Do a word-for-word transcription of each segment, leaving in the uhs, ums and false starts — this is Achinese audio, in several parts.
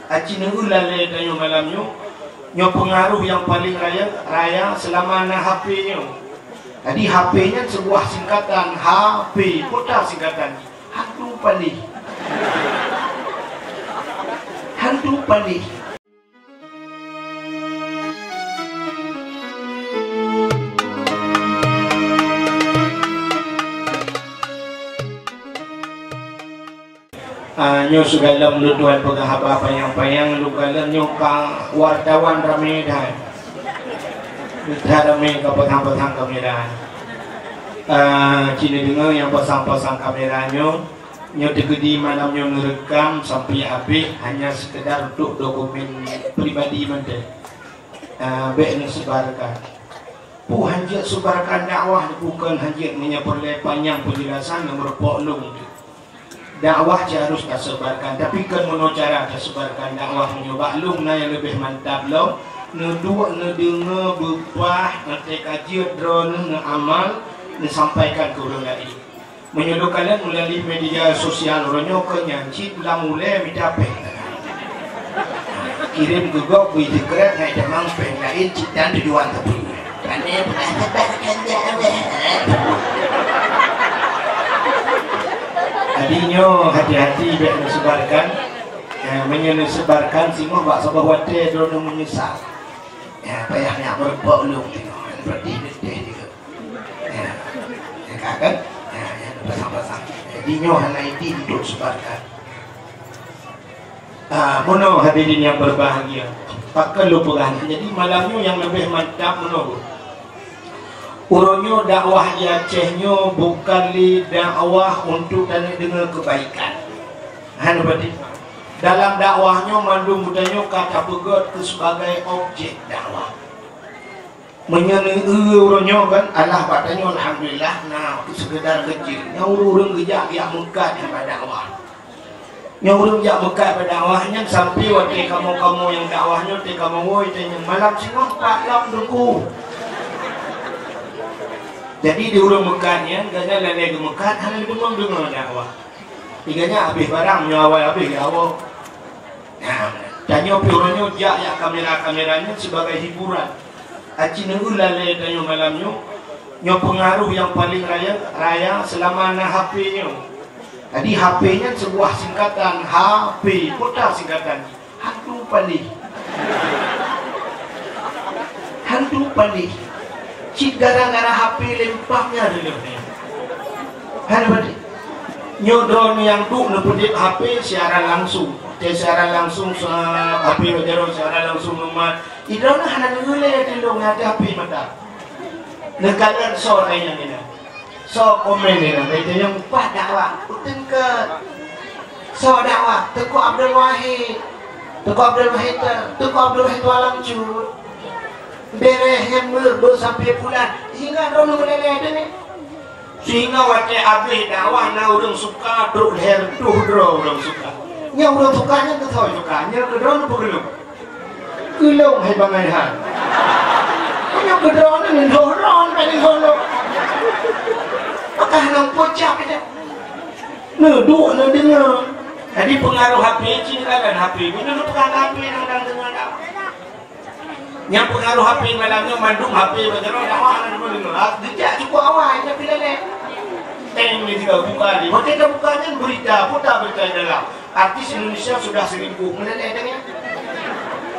Aci neueu lalée tanyoe malam nyoe, nyoe peungaroh nyang paleng raya, raya seulama na H P nyoe. Jadi H P nyan seubuah singkatan, H P, peue ta singkatan jih? Hantu paléh. Hantu paléh. Ah, nyoe sigohlom lôn tuan peugah haba panyang-panyang, lôn kalon nyoe ka wartawan ramé that. That ramé ka pasang-pasang kamera. Ah, ci neudeungoe nyang pasang-pasang kamera nyoe, nyoe teukeudi malam nyoe neureukam sampai habéh hanya sekedar untuk dokumen pribadi mantong. Ah, bék neusebarkan. Peue hanjeuet sebarkan dakwah, bukon hanjeuet meunyoe peureulée panyang peunjelasan, neumeureumpok lôn. Dakwah cit harôh tasebarkan, tapi kon meunoe cara tasebarkan dakwah. Meunyoe bak lôn na nyang leubeh mantap lom, neuduek neudeungoe beupah, watée ka jeuet droeneuh neuamal, neusampaikan keu ureuëng laén. Meunyoe lôn kalon meulalu media sosial uroe nyoe, keu nyan cit lam ulée mita péng. Kirém keu gob bui teukreb ngai tamong péng laén cit dan tujuan teupeu. Pane pernah tebar kan dah weh. Jadi nyoe hati-hati bék neusebarkan. Eh, meunyoe neusebarkan singoh bak saboh watée droeneuh meunyeusal. Ya, payah nyak meureumpok lôn tengok. Berarti neuteh juga. Ya. Ya, ka kan? Ya, ya, pasang-pasang. Jadi nyoe hana idin untuk sebarkan. Ah, meunoe hadirin yang berbahagia. Pakon lôn peugah nyan. Jadi malam nyoe nyang leubeh mantap meunoe. Uroe nyoe dakwah di Aceh nyoe bukan lé dakwah untuk tanyoe deungoe kebaikan. Hana berarti dalam dakwah nyoe mandum geutanyoe ka tapeugét keu sebagai objek dakwah. Meunyoe neueu uroe nyoe kan, alah bak tanyoe alhamdulillah na sekedar keucil. Nyang ureuëng-ureuëng geujak jak meukat nyan bak dakwah. Nyang ureuëng jak meukat bak dakwah nyan sampai watée kamoe-kamoe nyang dakwah nyoe teuka meuwôi teunyang malam singoh pat lom Teungku. Jadi di ureuëng meukat nyan, gata lalée geumeukat hana deungoe-deungoe dakwah. Tiga nyan habéh barang, nyoe awai habéh ya Allah. Nah, tanyoe pih uroe nyoe jak, jak kamera-kamera nyoe sibagai hiburan. Aci neueu lalée tanyoe malam nyoe, nyoe peungaroh nyang paleng raya, raya seulama na H P nyoe. Jadi H P nyan seubuah singkatan, H P, peue ta singkatan jih? Hantu paléh. Hantu paléh. Cit gara-gara H P lempang nyan leuh nyan. Hana paléh. Nyoe droeneuh nyang duek neupeudeb H P siaran langsung. Watée siaran langsung, sa-, H P bak jaroe siaran langsung lumat. Droeneuh hana neueu lé teuntông nyan H P mata. Neukalon soe nyang inan. Soe komen inan, bak teunyong paih dakwah. Uteuen keu soe dakwah, Teungku Abdul Wahid. Teungku Abdul Wahid, Teungku Abdul Wahid Tualang Cut. Bere hem leuh beu sampai pulan. Sehingga droeneuh meuleleh teuh. Sehingga watée abéh dakwah na ureuëng suka, trok lhée reutôh droe ureuëng suka. Nyang ureuëng suka nyan keu soe suka, nyang keu droeneuh peugeulong. Geulong hai bangai han. Meunyoe keu droeneuh, neudoh droeneuh, neudoh lôn. Maka hana pucak kita. Neuduek, neudeungoe. Jadi peungaroh H P cit kan H P. Meunyoe neupeugah H P nyang dang deungoe dak. Nyang peungaroh H P malam nyoe mandum H P bak jaroe dakwah hana deungoe-deungoe. Ah, geujak cukup awai, tapi lalée. Teng ni tiga buka ni. Watée tabuka nyan berita, peue ta berita di dalam. Artis Indonesia sudah seribu. Meuleleh teuh nyan.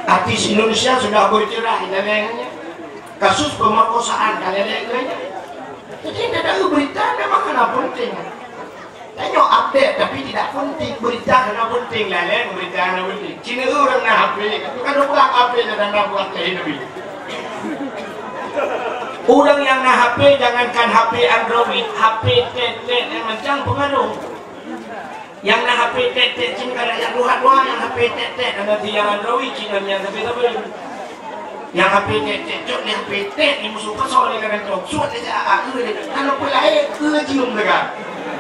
Artis Indonesia sudah bercerai, meuleleh nyan. Kasus pemerkosaan, meuleleh teuh nyan. Jadi, taeu berita memang hana penting. Tanyoe update, tapi tidak penting. Berita hana penting, lalée berita hana penting. Cina ureuëng na H P, kan ureuëng H P dan na buat lain lebih. Ureuëng nyang na H P, jangankan H P Android, H P tet-tet nyang macam pengaruh. Nyang na H P tet-tet cit ka lagée tuha-tuha nyang H P tet-tet, hana ti nyang Android cit nyan nyang sabe-sabe. Nyang H P tet-tet cok, nyang H P tet ni musoh pasal ni kadang cok. Suat dia a a e dia. Hana peulahé ke cium dekat.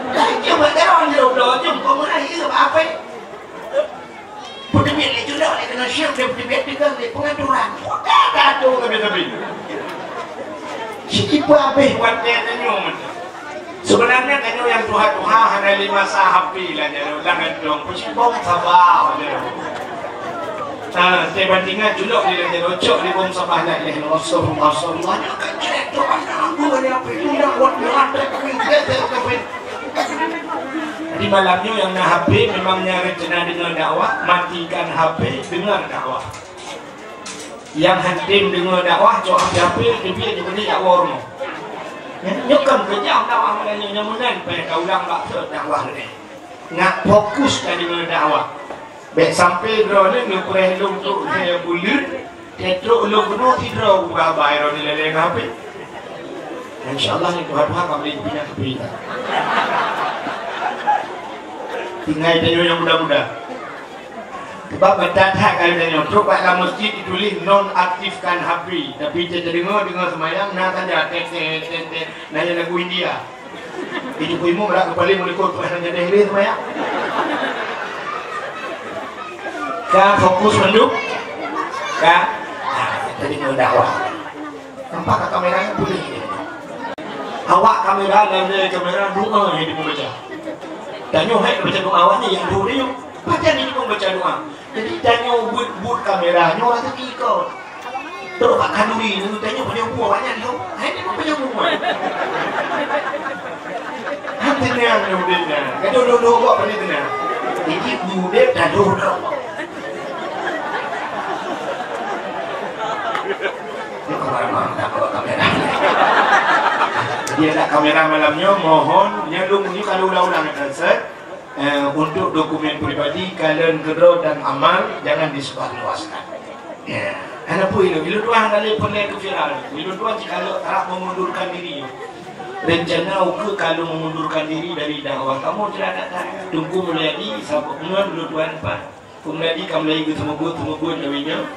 Dah cium kat dalam dia udah cium kau mulai e apa? Peuteubiet lé julok lé keunoe syeurup lé peuteubiet deungon lé peungaturan. Peugah ka atur sabe-sabe. Sikipeue abéh watée tanyoe meunan. Seubeunarnya tanyoe nyang tuha-tuha hana lé masa H P lagée nyoe, lam gantong peucibong saba lagée nyoe. Ah, teuh bandingan culok di lagèe rocok di bom sabah na ilèh Rasulullah, Rasulullah. Nyoe kan cek tu kan, aku ada apa itu dah buat buat tapi. Jadi malam nyoe nyang na H P memang nyang rencana deungoe dakwah, matikan H P, deungoe dakwah. Nyang hantom deungoe dakwah, cok H P-H P, tapi nyoe dakwah rumoh. Nyoe kan keujam dakwah malam nyoe, nyang meunan payah ka ulang bak dakwah ni. Ngat fokus ka deungoe dakwah. Bèk sampai droeneuh neupreh lôn trok lhèe buleuen, trok lôn keunoe sidroe buka bai droeneuh lé-lé ngon H P. Insya Allah, ni tuha-tuha ka beli pinah H P dah. Tinggai tanyoe nyang muda-muda. Sebab meutathat ka tanyoe, trok bak lam masjid dituléh nonaktifkan H P, tapi teudeungoe-deungoe seumayang na saja tet-tet, tet-tet, na nyang lagu India. Di Teungku Imum rak keupaléng meulikot tu hana jadi hiri seumayang. Ka fokus mandum. Ka. Nah, jadi ngon dakwah. Nampak ka kamera nyan boleh. Awak kamera dan dia kamera doa yang dibaca. Tanyoe hai baca doa awak ni yang dulu ni. Baca ni pun baca doa. Jadi tanyoe buet-buet kamera nyoe rasa kiko. Trok bak khanduri, tanyoe punya buah banyak tu. Hai ni pun punya buah. Hati ni yang udep ni. Kata dulu-dulu buat pada tu ni. Jadi udep dah dulu. Ni kamera mana? Tak bawa kamera. Jadi ada kamera malam nyoe, mohon nyelum ni kalau ulang-ulang, eh, untuk dokumen pribadi, kalon keudroe dan amal jangan disebarluaskan. Ya, hana peue ilôn, ilôn tuan hana lé peureulèe keu viral. Ilôn tuan cit kalon harap mengundurkan diri. Rencana ukeue kalon mengundurkan diri dari dakwah. Kamoe tidak datang. Teungku Mulyadi sabab ngon ilôn tuan pat. Teungku Mulyadi ka mulai geuseumeubeuet-seumeubeuet lawét nyoe.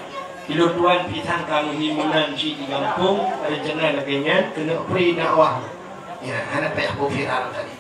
Ilôn tuan pisang ka meuhimunan cit di gampông, rencana lagèe nyan keuneuk pri dakwah. Ya, hana payah peue viral tadi.